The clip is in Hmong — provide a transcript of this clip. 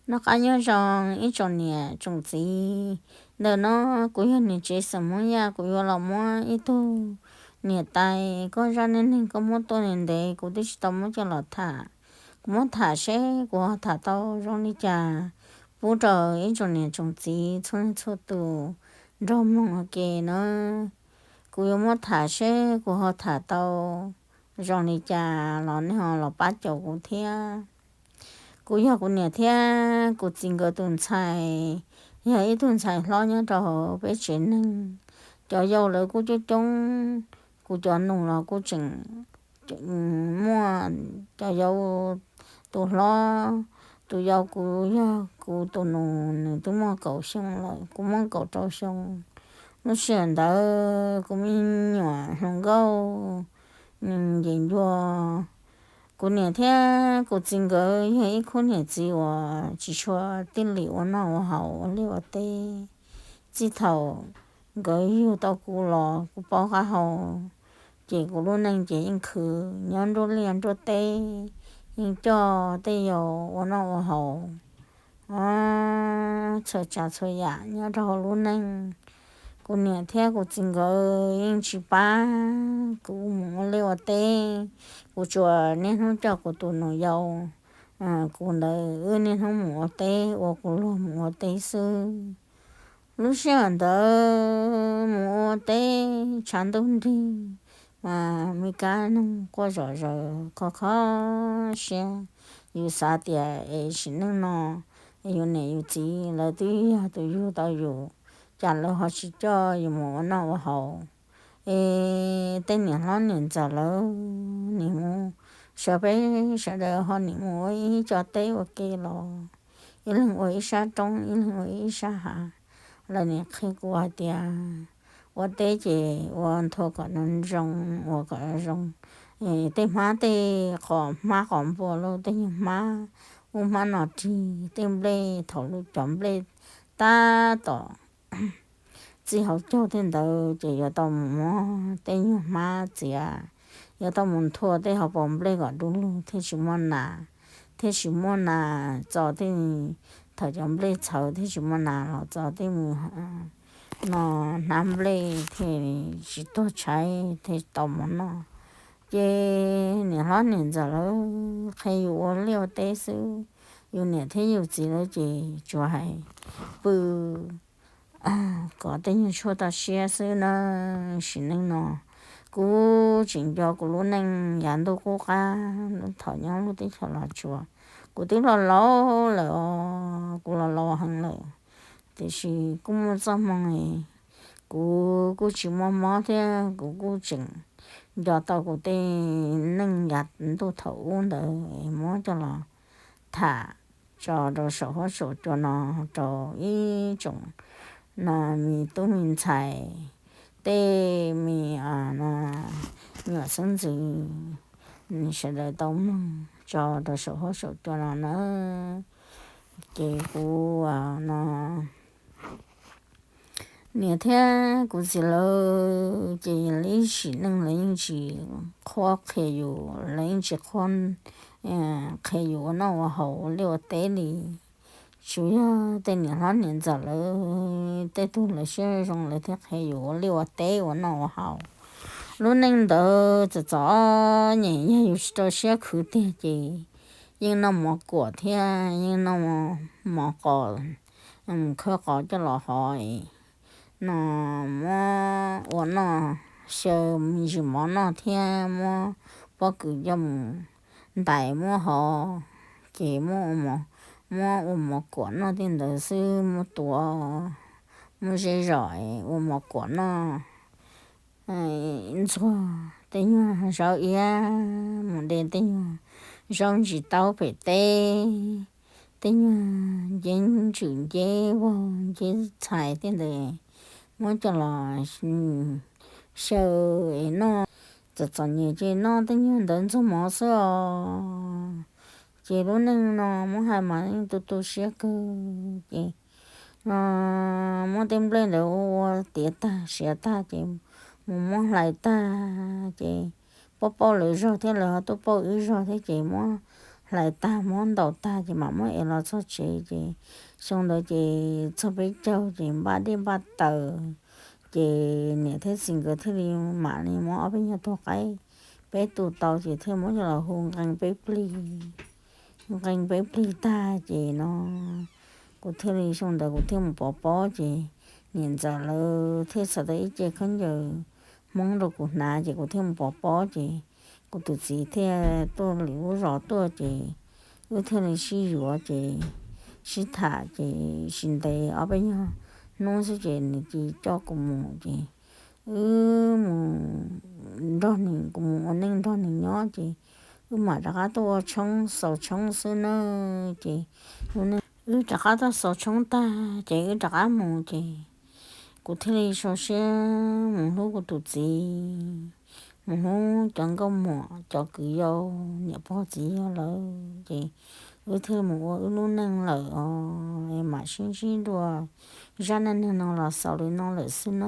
Noj qab nyob zoo ib tsoom niam tsoom txiv. Ntawm no kuv yog niam tsev xeem Hmoob Yaj, kuv yuav los muab ib tug niam tais koj zaj neej neeg koj muab tuaj ntev ntev kuv twb tsis tau muab coj los tham. Kuv muab tham seb kuv ho tham tau zoo li cas pub rau ib tsoom niam tsoom txiv txhua leej txhua tus nrog mloog ua ke na. Kuv yuav muab tham seb kuv ho tham tau zoo li cas los nej ho los pab caum kuv thiab. Kuv yog kuv niam thiab kuv txiv nkawd tus ntxhais, yog ib tug ntxhais hlob nyob rau hauv peb tsev neeg. Cov yau lawv kuj coob coob, kuv cov nus los kuj tseem muaj cov yau. Tus hlob, tus yau kuv yog kuv tus nus, nws twb muaj kaum xyoo lawm, kuv muaj kaum rau xyoo. Lub sij hawm ntawd kuv me nyuam hluas nkauj, nws nce ncua. Kuv niam thiab kuv txiv nkawd yog ib khub niam txiv uas tsis tshua tij lim ua noj ua haus ua liaj ua teb. Txij thaum nkawd yug tau kuv los kuv paub qab hau, ces kuv lub neej ces yeej khwv nyob nruab liaj nruab teb, yeej coj tej yau ua noj ua haus txhua tsav txhua yam nyob rau hauv lub neej. Kuv niam thiab kuv txiv nkawd yeej tsis pab kuv mus ua liaj ua teb. Kuv tsuas niaj hnub coj kuv tus nus yau, kuv ntawd wb niaj hnub mus ua teb ua kuv luag mus ua teb xwb. Lub sij hawm ntawd mus ua teb tshav ntuj nrig, mas me kab noog quaj zom zaws kho kho siab. Yus xav tias es sim neej no yus niam yus txiv lawv twb yog tus yug tau yus, cas lawv ho tsis coj yus mus ua noj ua haus. Es tej niam hlob niam ntxawm lawv nim mus, sawv peb sawv daws ho nim mus ua ib co teb ua ke los, ib leeg ua ib sab roob ib leeg ua ib sab hav. Lawv nim qhia kuv hais tias ua teb ces ua nthua kom zoo, ua kom zoo. Tej hmab tej qos hmab qos npua los tej nyuag hmab ub hmab no rig, tej nplej thaum lub cov nplej tab tom txij hauv caug tej ntawd ces yuav tau mus muab tej nyuag hmab txiav, yuav tau mus nthua tej hauv paus nplej kom du lug thiaj tsis muaj nas, thiaj tsis muaj nas txo tej, thaum cov nplej txhawv thiaj tsis muaj nas los txo tej mus no hnab nplej thiaj tsis tuag tshaib thiaj tau mov noj. Ces niam hlob niam ntxawm lawv qhia yus ua liaj ua teb xwb, yus niam thiab yus txiv lawv ces tsuas hais pw kom tej nyuag tshuaj toj siab xwb na. Sim neej no kuv tseem nco kuv lub neej yav ntuj qub qab thaum nyob lub teb chaws Los Tsuas. Kuv twb laus laus lawm os, kuv laus laus heev lawm, tiam sis kuj muaj txoj hmoo, kuv kuj tsis muaj mob thiab kuv kuj tseem nco tau kuv tej neej yav ntuj thaum ub ntawd muab coj los tham tso rau saum huab saum cua no rau ib tsoom no me tub me ntxhais, tej me no me nyuam xeeb ntxwv sawv daws tau mloog tso rau saum huab saum cua no na. Ces kuv no niam thiab kuv txiv lawv ces lawv ib sim neej lawv yeej tsis qhuab qhia yus, lawv yeej tsis qhuab qhia yus ua noj ua haus ua liaj ua teb li. Tsuas yog tej niam hlob niam ntxawm lawv tej tug lawv siab zoo lawv thiaj qhia yus ua liaj ua teb ua noj ua haus. Lub neej ntawd txom txom nyem yog yus tsis rau siab khwv tiag ces yeej noj mov kuam thiab yeej noj mov qos, khawb qos coj los hov no muab ua noj, xyaw me ntsis mov noj thiab muab pob kws coj mus ntais muab hov, ces muab, muab ua mov kuam noj tej ntawd xwb, muab tuav, muab zeb zom ua mov kuam noj. Ntxuag tej nyuag zaub iab mus de tej nyuag zaub ntsis taub pem teb, tej nyuag nceb ntswm nceb vog nceb txhais tej ntawd muab coj los xyaw es noj. Txom txom nyem ces noj tej nyuag ntawd ntxuag mov xwb os. Ces lub neej no muab hais mas yeej tu tu siab kawg ces no muab tej nplej ntawd ua ua tiav tag siav tag ces mus muab hlais tag ces pauj pauj lawv zog thiab lawv ho tuaj pauj wb zog thiab ces muab hlais tag muab ntaus tag ces mam muab ev los txog tsev ces xyoo ntawd ces txog peb caug ces npaj dej npaj taws ces niam thiab txiv nkawd thiaj li mam li muab ob peb nyuag tug qaib peb tu tau ces thiaj muab coj los hu nqee peb plig, nqee peb plig tag ces no kuv thiaj li xyoo ntawd kuv thiaj mus pov pob ces niam ntxawm lawv thiaj txhais tau ib ce khaub ncaws Hmoob rau kuv hnav ces kuv thiaj mus pov pob ces kuv tus txiv thiaj tuaj lwm lub zos tuaj ces wb thiaj li sib yuav ces sib tham ces tsis ntev ob peb nyuag hnub xwb ces nws cia li coj kuv mus ces wb mus nrog nws, kuv mus ua neej nrog nws nyob ces wb mam rov qab tuaj ua tshoob xaus tshoob xwb na ces wb rov qab tuaj xaus tshoob tag ces wb rov qab mus ces kuv thiaj li sau siab mus hlub kuv tus txiv, mus hlub cov nkauj muam cov kwv yau niam pog txiv yawg lawm ces wb thiaj mus ua wb lub neej lawm os. Mam sib ntsib dua zaj neej neeg no los xaus li no lawm xwb na.